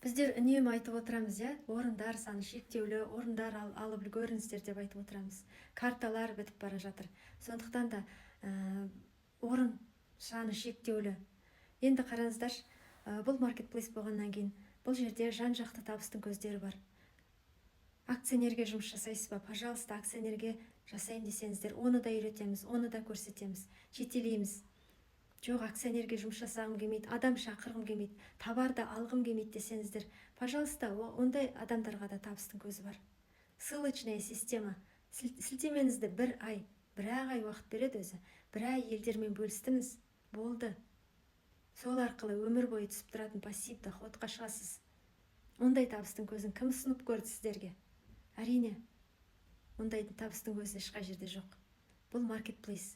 Біздер үнемі айтып отырамыз, иә, орындар саны шектеулі, орындар алып үлгеріңіздер деп айтып отырамыз. Карталар бітіп бара жатыр, сондықтан да орын саны шектеулі. Енді қараңыздаршы, бұл маркетплейс болғаннан кейін бұл жерде жан жақты табыстың көздері бар. Акционерге жұмыс жасайсыз ба? Пожалуйста, акционерге жасаймын десеңіздер, оны да үйретеміз, оны да көрсетеміз, жетелейміз. Жоқ, акционерге жұмыс жасағым келмейді, адам шақырғым келмейді, товарды алғым келмейді десеңіздер, пожалуйста, ондай адамдарға да табыстың көзі бар. Ссылочная система. Сілтемеңізді бір ай, бір-ақ ай уақыт береді өзі. Бір ай елдермен бөлістіңіз, болды, сол арқылы өмір бойы түсіп тұратын пассив доходқа шығасыз. Ондай табыстың көзін кім ұсынып көрді сіздерге? Әрине, ондай табыстың көзі ешқай жерде жоқ. Бұл маркетплейс.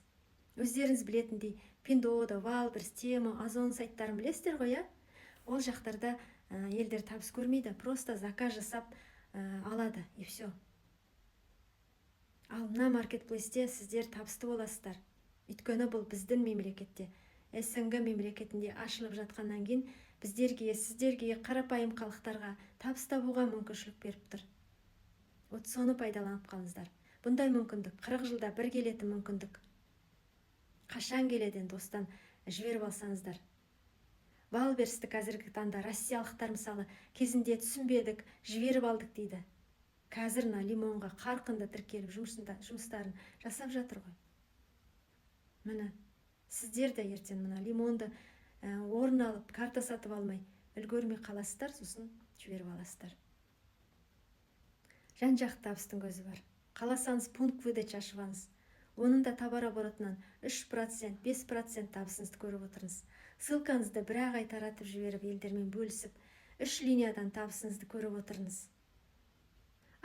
Өздеріңіз білетіндей, Пиндуодуо, Вайлдберриз, Тему, Озон сайттарын білесіздер ғой, иә? Ол жақтарда елдер табыс көрмейді, просто заказ жасап алады, и все. Ал мына маркетплейсте сіздер табысты боласыздар, өйткені бұл біздің мемлекетте, СНГ мемлекетінде ашылып жатқаннан кейін біздерге, сіздерге, қарапайым халықтарға табыс табуға мүмкіншілік беріп тұр. Вот соны пайдаланып қалыңыздар. Бұндай мүмкіндік 40 жылда бір келетін мүмкіндік. Қашан келеді енді? Осыдан жіберіп алсаңыздар. Вайлдберристі қазіргі таңда россиялықтар, мысалы, кезінде түсінбедік, жіберіп алдық дейді. Қазір мына Лимонға қарқынды тіркеліп, жұмыстарын жасап жатыр ғой. Міне, сіздер де ертең мына Лимонды орын алып, карта сатып алмай үлгермей қаласыздар, сосын жіберіп аласыздар. Жан жақты табыстың көзі бар. Қаласаңыз, пункт выдача ашып алыңыз, оның да товарооборотынан 3%, 5% табысыңызды көріп отырыңыз. Ссылкаңызды бір-ақ ай таратып жіберіп, елдермен бөлісіп, үш линиядан табысыңызды көріп отырыңыз.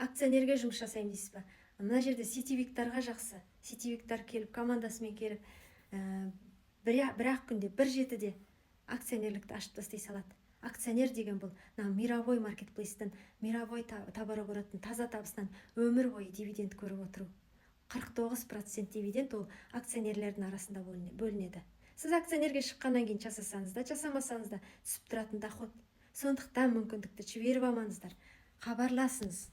Акционерге жұмыс жасаймын дейсіз ба? Мына жерде сетевиктарға жақсы. Сетевиктар келіп, командасымен келіп, бір-ақ күнде, бір жетіде акционерлікті ашып тастай салады. Акционер деген бұл мына мировой маркетплейстің, мировой товарообороттың таза табысынан өмір бойы дивиденд көріп отыру. 49% дивиденд, ол акционерлердің арасында бөлінеді. Сіз акционерге шыққаннан кейін жасасаңыз да, жасамасаңыз да түсіп тұратын доход. Сондықтан мүмкіндікті жіберіп алмаңыздар, хабарласыңыз.